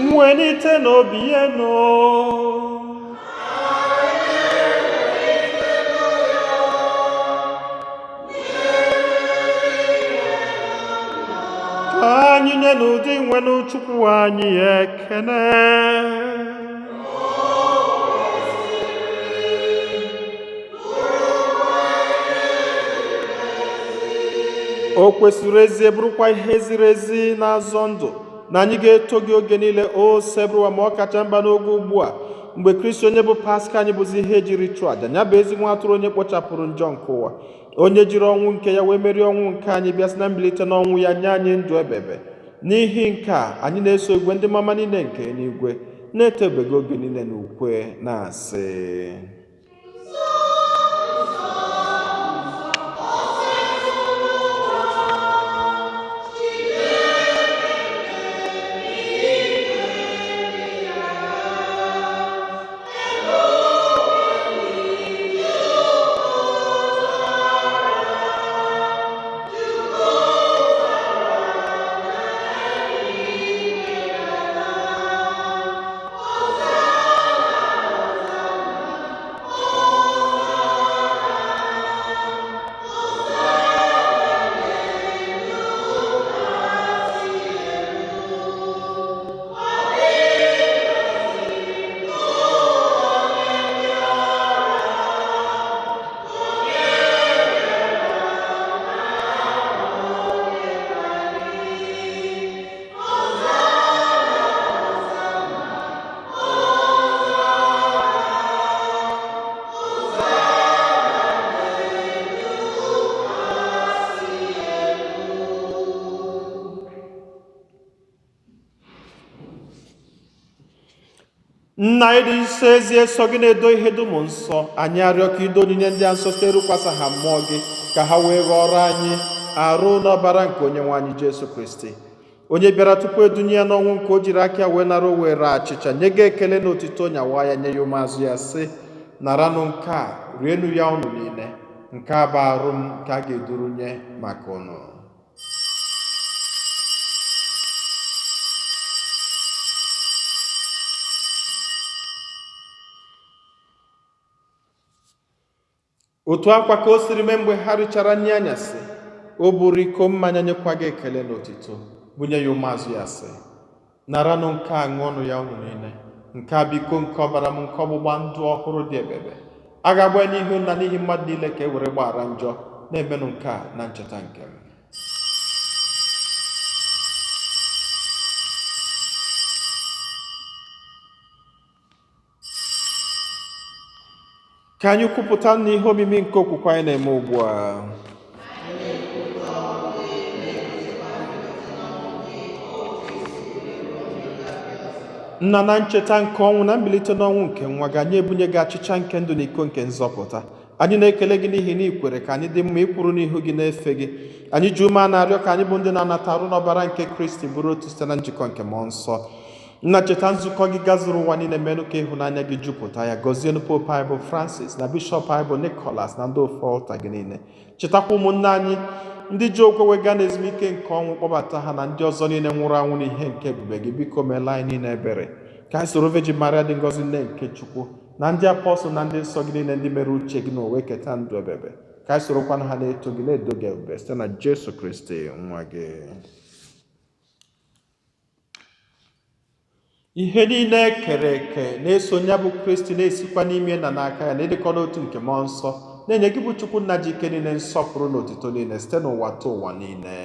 Mwenite n'obi enu. Ka anyị nye n'ụdị nwenu Chukwu anyị ekene. O kwesịrị ezie, bụrụkwa ihe ziri ezi na-azọ ndụ, na anyị ga-eto gị oge niile, o Sebụrụwa, ma ọ kacha mba n'oge ugbu a, mgbe Kristi onye bụ Paska anyị bụzi ihe ejiri chụọ àjà, ya bụ ezi nwa atụrụ onye kpochapụrụ njọ nke ụwa, onye jiri ọnwụ nke ya wee merie ọnwụ nke anyị, bịa sị na mbilite n'ọnwụ ya nye anyị ndụ ebebe. N'ihi nke a anyị na-eso igwe ndị mama niile nke eluigwe na-etobego oge niile n'ukwe na-asị: Nna anyị dị nsọ, ezie sọ gị na-edo ihe dum nsọ. Anyị arịọ ka ido onyinye ndị a nsọ site rukwasa ha mmụọ gị, ka ha wee ghọrọ anyị arụ n'ọbara nke onye nwe anyị Jesu Kristi, onye bịara tupu edunye ya n'ọnwụ nke o jiri aka ya wee nara. O were achịcha, nye gị ekele na otito, nyawa ya, nye ya ụmụazụ ya, sị: "Naranụ nke a, rienụ ya unu niile. Nke a bụ arụ m nke a ga-eduru nye maka unu." Otu akwa ka o siri mee mgbe ha richara nri anyasị, o buru iko mmanya, nyekwa gị ekele na otito, bunye ya ụmụazụ ya, sị: "Naranụ nke a, ṅụọnụ ya unu niile. Nke a bụ iko nke ọbara m nke ọgbụgba ndụ ọhụrụ dị ebebe. A ga-agba ya n'ihu na n'ihi mmadụ niile ka e were gbaghara njọ. Na-emenụ nke a na ncheta nke m." Ka anyị kwupụta n'ihe omimi nke okwukwe anyị na-eme ugbu a. Nna, na ncheta nke ọnwụ na mbilite n'ọnwụ nke nwa gị, anyị ebunye gị achịcha nke ndụ na iko nke nzọpụta. Anyị na-ekele gị n'ihi na ị kwere ka anyị dị mma ịkwụrụ n'ihu gị na-efe gị. Anyị ji ume a na-arịọ ka anyị bụ ndị na-anata arụ n'ọbara nke Kristi bụrụ otu site na njikọ nke mmụọ nsọ. Nna, cheta nzukọ gị gazuru ụwa niile, menụ ka ịhụnanya gị jupụta ya. Gọzienụ Pope anyị bụ Francis, na Bishọp anyị bụ Nicholas, na ndị ofe ọlta gị niile. Chetakwa ụmụnne anyị ndị ji okwe wega na ezumike nke ọnwụ, kpọbata ha na ndị ọzọ niile nwụrụ anwụ n'ihe nke ebube gị. Biko meela anyị niile ebere, ka anyị soro Virgin Maria dị ngọzi, nne nke Chukwu, na ndị apọstụl na ndị nsọ gị niile ndị mere uche gị n'ụwa eketa ndụ ebebe, ka anyị sorokwana ha na-eto gị, na-edo gị ebube, site na Jesu Kristi nwa gị. Ihe niile e kere eke na-eso ya bụ Kristi, na-esikwa n'ime na n'aka ya, na ịdịkọ n'otu nke mmụọ nsọ, na-enye gị bụ Chukwu nna ji ike niile nsọpụrụ na otito niile site n'ụwa ta ụwa niile.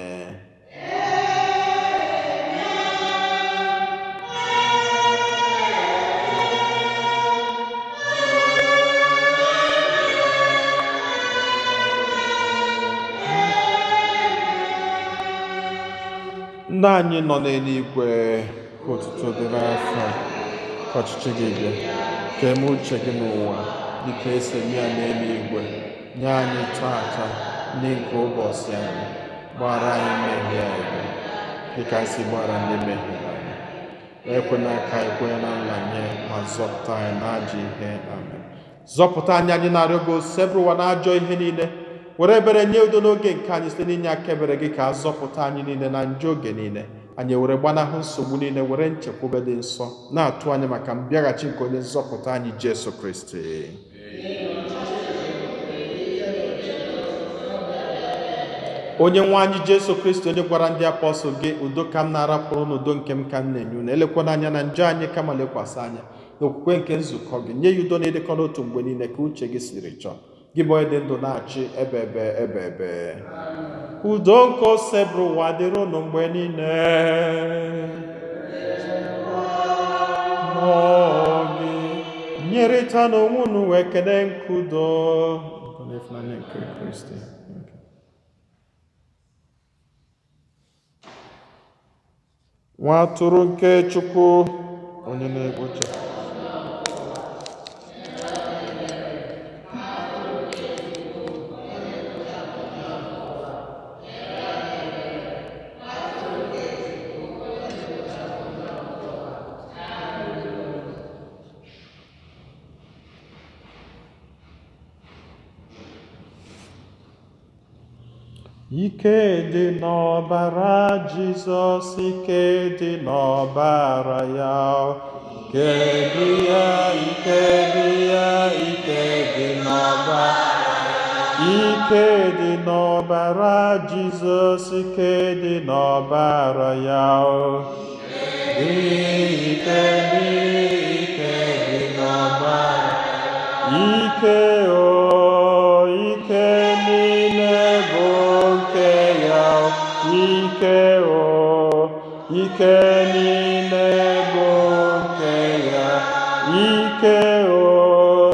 Nna anyị nọ n'eluigwe, ka otuto dịrị afa, ka ọchịchị gị bịa, ka eme uche gị n'ụwa dịka esi eme ya n'eluigwe. Nye anyị tata nri nke ụbọchị anyị, gbaghara anyị mmehie anyị dịka anyị si gbaghara ndị mehiere anyị. Ekwela ka anyị kwenye na nlanye, ma zọpụta anyị n'ajọ ihe. Amen. Zọpụta anyị, anyị na-arịọ gị, osebụrụ ụwa na ajọ ihe niile. Were ebere nye udo n'oge nke anyị site n'inye aka ebere gị, ka a zọpụta anyị niile na njọ oge niile. Anyị were gbanahụ nsogbu niile, were nchekwube dị nsọ na-atụ anya maka mbịaghachi nke onye nzọpụta anyị Jesu Kristi. Onye nwe anyị Jesu Kristi, onye gwara ndị apọstụl gị, udo ka m na-arapụrụ n'udo nke m ka m na-enye unu, elekwana anya na njọ anyị, kama lekwasị anya n'okwukwe nke nzukọ gị. Nye ya udo na ịdịkọ n'otu mgbe niile ka uche gị siri chọọ, gị bụ onye dị ndụ na-achị ebe ebe ebe ebe. Udo nke osebụrụ ụwa dịrị unu mgbe niile. Mmụọ gị nyerịta n'onwe unu wee kene nke udo. Udo na ịfụnanya nke Kristi. Nwa atụrụ nke Chukwu, onye na-ekpocha Ike dị n'ọbara Jizọs, ike dị n'ọbara ya, ike dị ya, ike dị ya, ike dị n'ọbara. Ike dị n'ọbara Jizọs, ike dị n'ọbara ya, dị ike dị ike dị n'ọbara. Ike o, ike niile bụ nke ya, ike o, ike niile bụ nke ya, ike o,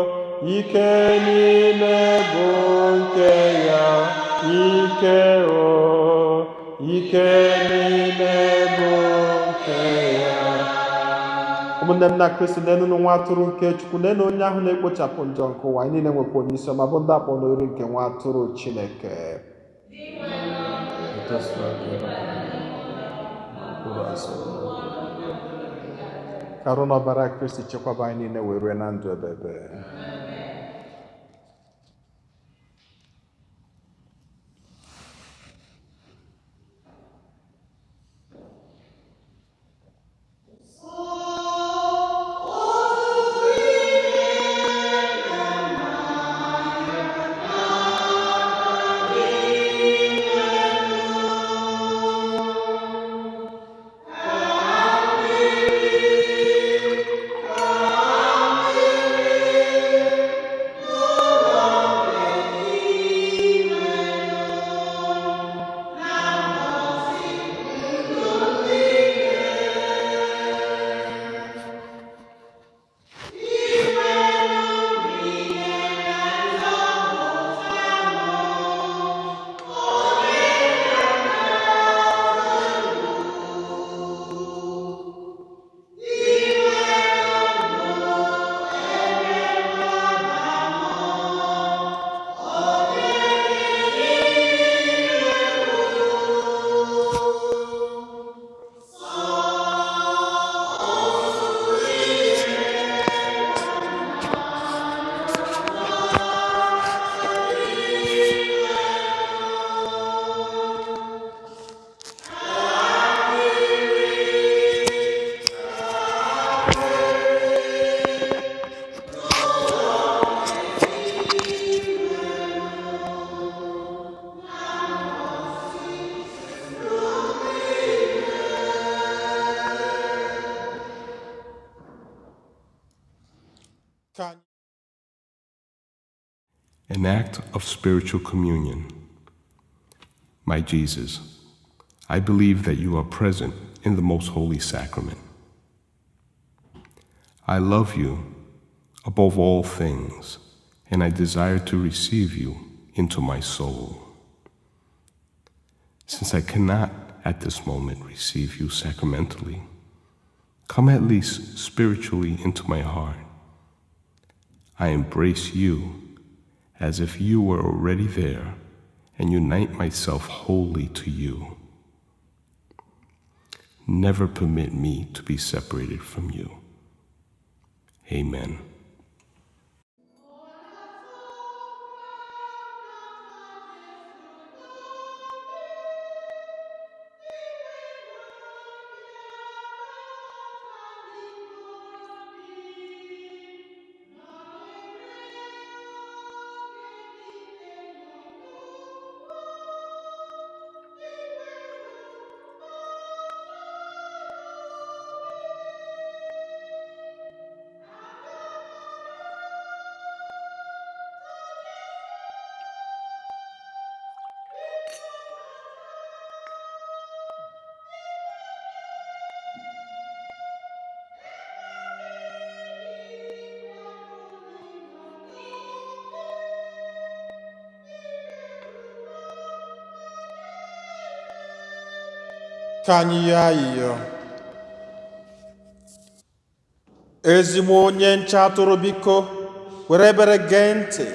ike niile bụ nke ya, ike o, ike niile bụ nke ya. Ụmụnne m na Kristi, nenu nwa atụrụ nke Chukwu, nenu onye ahụ na-ekpochapụ njọ nke ụwa. Anyị niile nwekwa onye isi ọma bụ ndị akpọ n'ori nke nwa atụrụ Chineke. Ka arụ n'ọbara Kristi chekwaba anyị niile wee rue na ndụ ebebe. An act of spiritual communion. My Jesus, I believe that you are present in the most holy sacrament. I love you above all things, and I desire to receive you into my soul. Since I cannot at this moment receive you sacramentally, come at least spiritually into my heart. I embrace you as if you were already there and unite myself wholly to you. Never permit me to be separated from you. Amen. Ka anyị yọọ ayịyọ. Ezigbo onye nche atụrụ, biko were ebere gee ntị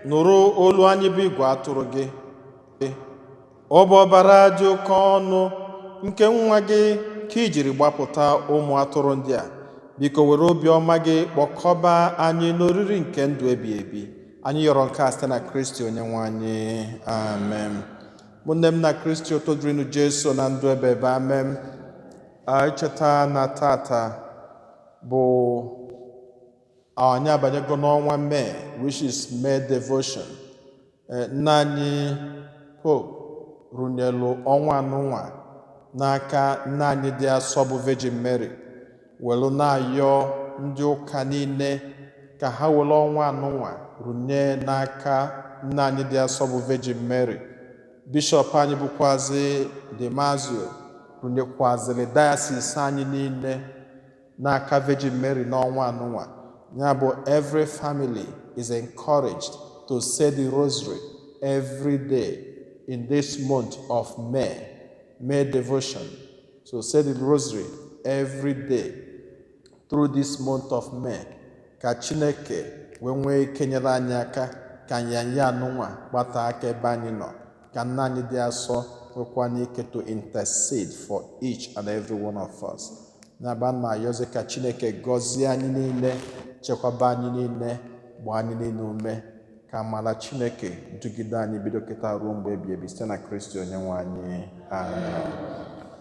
nụrụ olu anyị bụ igwe atụrụ gị. Ọ bụ ọbara dị oke ọnụ nke nwa gị ka i jiri gbapụta ụmụ atụrụ ndị a. Biko were obiọma gị kpọkọba anyị n'oriri nke ndụ ebi ebi. Anyị yọrọ nke a site na Kristi onye nwe anyị. Amen. Ụmụnne m na Kristi, otito dịrịnụ Jesu na ndụ ebe ebe. Amen. Icheta na tata bụ anyị abanyego n'ọnwa Mee, which is May devotion. Nna anyị Pope rụnyelu ọnwa anụnwa n'aka nna anyị dị asọ bụ Virgin Mary, welu na-ayọ ndị ụka niile ka ha were ọnwa anụnwa rụnye n'aka nna anyị dị asọ bụ Virgin Mary. Bishọp anyị bụkwazi Damaso rụnyekwazịrị diocese anyị niile n'aka Virgin Mary n'ọnwa anụnwa. Ya bụ, every family is encouraged to say the rosary every day in this month of May, May devotion. So say the rosary every day through this month of May, ka Chineke wee nwee ike nyere anyị aka ka nyanya anụnwa gbata aka ebe anyị nọ, ka nna anyị dị asọ nwekwana ike to intercede for each and every one of us. Na-aba ma ayọzi ka Chineke gọzie anyị niile, chekwaba anyị niile, gbaa anyị niile ume, ka amara Chineke dugide anyị bido kịta ruo mgbe ebi ebi, site na Kristi onye nwe anyị. Amen.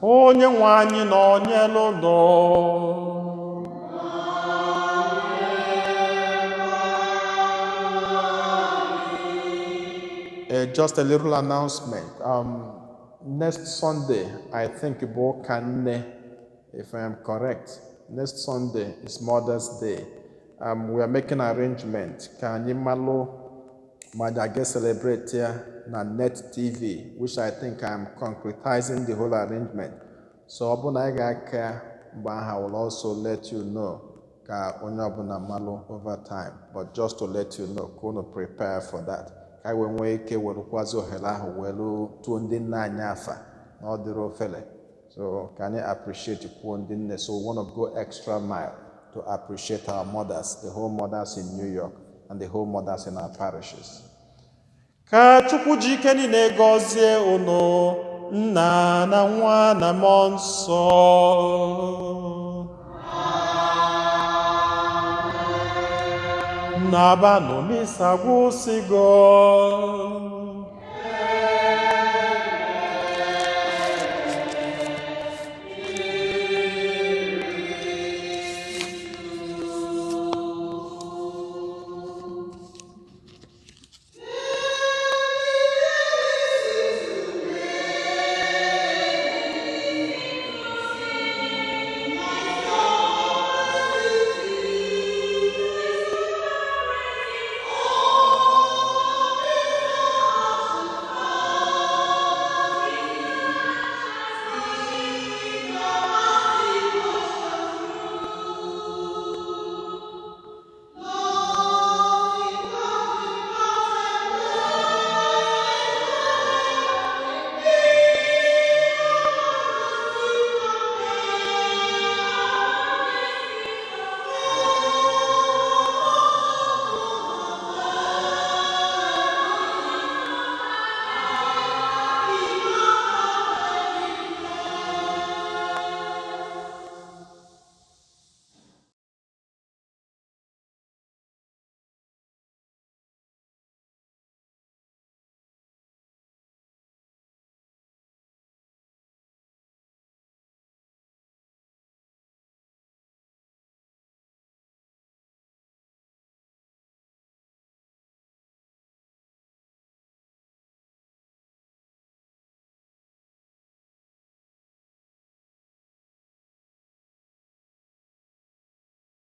Onye nwe anyị nọ nyelu ụlọ. Just a little announcement. Next Sunday, I think bụ ụka nne, if I am correct. Next Sunday is Mother's Day. We are making arrangement ka anyị malụ ma anyị ga celebrate ya na Net TV, which I think I am concretizing the whole arrangement. So ọ bụ na anyị ga-aka mgbe ahụ, I will also let you know ka onye ọbụla malụ over time. But just to let you know, ka unu prepare for that. Ka anyị wee nwee ike werekwazi ohere ahụ welu tuo ndị nna anyị afa na ọ dịrị ofele. So ka anyị appreciate kwuo ndị nne. So we want to go extra mile to appreciate our mothers, the whole mothers in New York and the whole mothers in our parishes. Ka Chukwu ji ike niile gọzie unu, Nna na Nwa na Mmụọ Nsọ. Nabanụ, misa gwụsịgo.